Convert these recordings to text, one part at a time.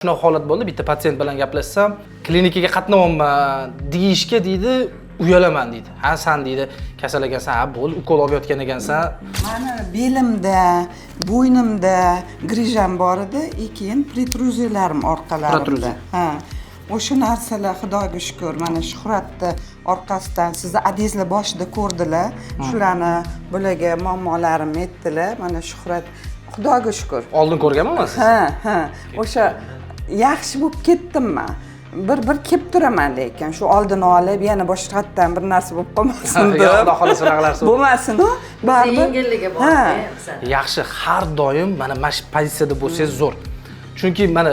Shunaqa holat bo'ldi, bitta patsient bilan gaplashsam, "Klinikaga qatnayapman" deyishga, deydi, "uyalaman", deydi. "Ha, san", deydi, "kasal ekansan, ha, bo'ldi, ukol olib yotgan ekansan." Mani belimda, bo'ynimda грыжа m bor edi и keyin протрузия larim orqalarimda. Протрузия. Ha, o'sha narsalar, Xudoga shukur, mana Shuhratni orqasidan sizni adizlar boshida ko'rdilar shularni, bularga muammolarimni aytdilar. Mana Shuhrat, Xudoga shukur. Oldin ko'rganman siz. Ha, o'sha yaxshi bo'lib ketdim man. Bir bir kelib turaman, lekin shu oldini olib, yana boshqatdan bir narsa bo'lib qolmasin Yo'q, deb. Xudo xohlasa, unaqa narsa bo'lmasin-u baribir. Yengilligi bor bizada. Yaxshi, har doim mana shu pozitsiyada bo'lsangiz zo'r. Chunki mana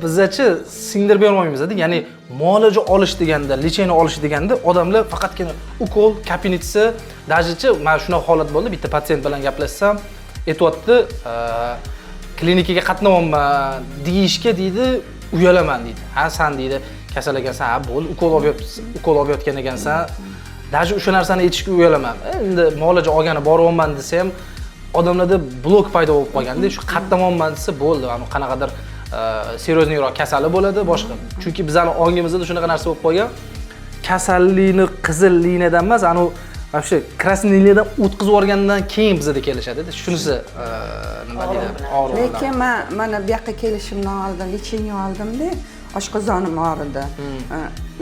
bizachi singdirib berolmaymiz, ya'ni muolaja olish deganda, лечение olish deganda odamlar faqatgina ukol, капельница. Даже chi mana shunaqa holat bo'ldi, bitta patsient bilan gaplashsam, aytyapti, "Klinikaga qatnayapman" deyishga, deydi, "uyalaman", deydi. "Ha, san", deydi, "kasal ekansan, ha, bo'ldi, ukol olib yotgan ekansan." Даже o'sha narsani aytishga uyalaman. Endi muolaja olgani boryapman desa ham, odamlarda blok paydo bo'lib qolganda, shu qatnamayapman desa bo'ldi, mana qanaqadir серьезный roq kasali bo'ladi, boshqa. Chunki bizani ongimizda shunaqa narsa bo'lib qolgan, kasallikni qizil liniyadan emas, anavi вообще красный liniyadan o'tkazib yuborgandan keyin bizada kelishadi. Shunisi nima deydi, og'riq bilan. Lekin man mana bu yoqqa kelishimdan oldin лечение oldimda, oshqozonim og'ridi.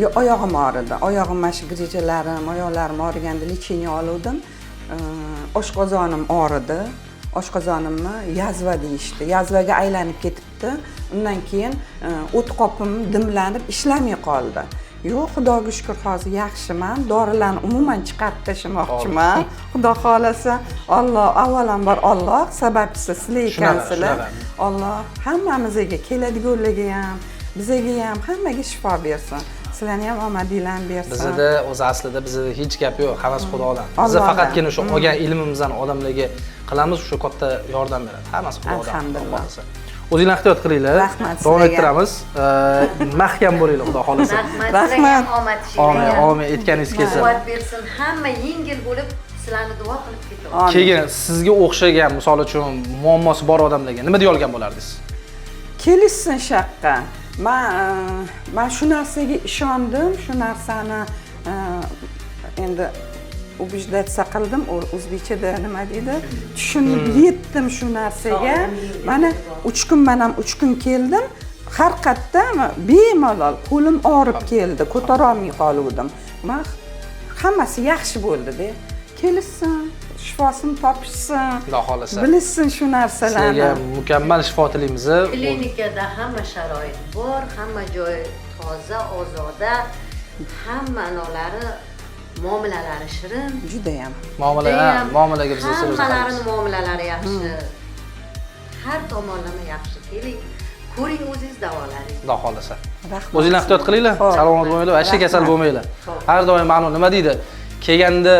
Yo, oyog'im og'ridi, oyog'im, mana shu грыжа larim, oyoqlarim og'riganda лечение oluvdim. Oshqozonim og'ridi, oshqozonimni язва deyishdi, язва ga aylanib ketibdi. Undan keyin o't qopim dimlanib ishlamay qoldi. Yo'q, Xudoga shukur, hozir yaxshiman. Dorilarni umuman chiqarib tashlamoqchiman, Xudo xohlasa. Olloh, avvalambor Olloh sababchisi, sizlar ekansizlar. Shunaqa. Olloh hammamizga, keladiganlarga ham, bizaga ham, hammaga shifo bersin, sizlarni ham omadinglarni bersin. Bizada o'zi aslida bizada hech gap yo'q, hammasi Xudodan. Biz Allohdan. faqatgina o'sha olgan ilmimizni odamlarga qilamiz, shu katta yordam beradi, hammasi Xudodan. Alhamdulillah. Xudo xohlasa. O'zinglar ehtiyot qilinglar. Rahmat Davom sizlarga. ettiramiz. Mahkam bo'linglar, Xudo xohlasa. Rahmat sizlarga Rahmat. ham, omad Omin, ishinglarga. omin, aytganingiz kelsin. Quvvat bersin, hamma yengil bo'lib, sizlarni duo qilib ketaversin. Omin. Keyin sizga o'xshagan, misol uchun, muammosi bor odamlarga nima deya olgan bo'lardingiz? Kelishsin shu yoqqa. Man shu narsaga ishondim, shu narsani endi убеждаться qildim, o'zbekchada nima deydi, tushunib yetdim shu narsaga. Mana 3 kun, man ham 3 kun keldim, har qayerda bemalol qo'lim og'rib keldi, ko'tarolmay qoluvdim man, hammasi yaxshi bo'ldida. Kelishsin, shifosini topishsin, Xudo xohlasa. bilishsin shu narsalarni. Sizlarga mukammal shifo tilaymiz. Klinikada hamma sharoit bor, hamma joy toza, ozoda, hamma anolari, muomalalari shirin. Judayam. Muomala, ha, Judayam. muomalaga biz Hammalarini muomalalari yaxshi, har tomonlama yaxshi. Keling, ko'ring, o'zingiz davolaring. Xudo xohlasa. Rahmat. O'zinglar ehtiyot qilinglar, Xo'p. salomat bo'linglar, вообще kasal Rahmat. bo'lmanglar. Har doim mana nima deydi, kelganda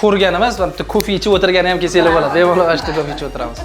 ko'rgan emas, bitta kofe ichib o'tirgani ham kelsanglar bo'ladi. Bemalol mana shu yerda kofe ichib o'tiramiz.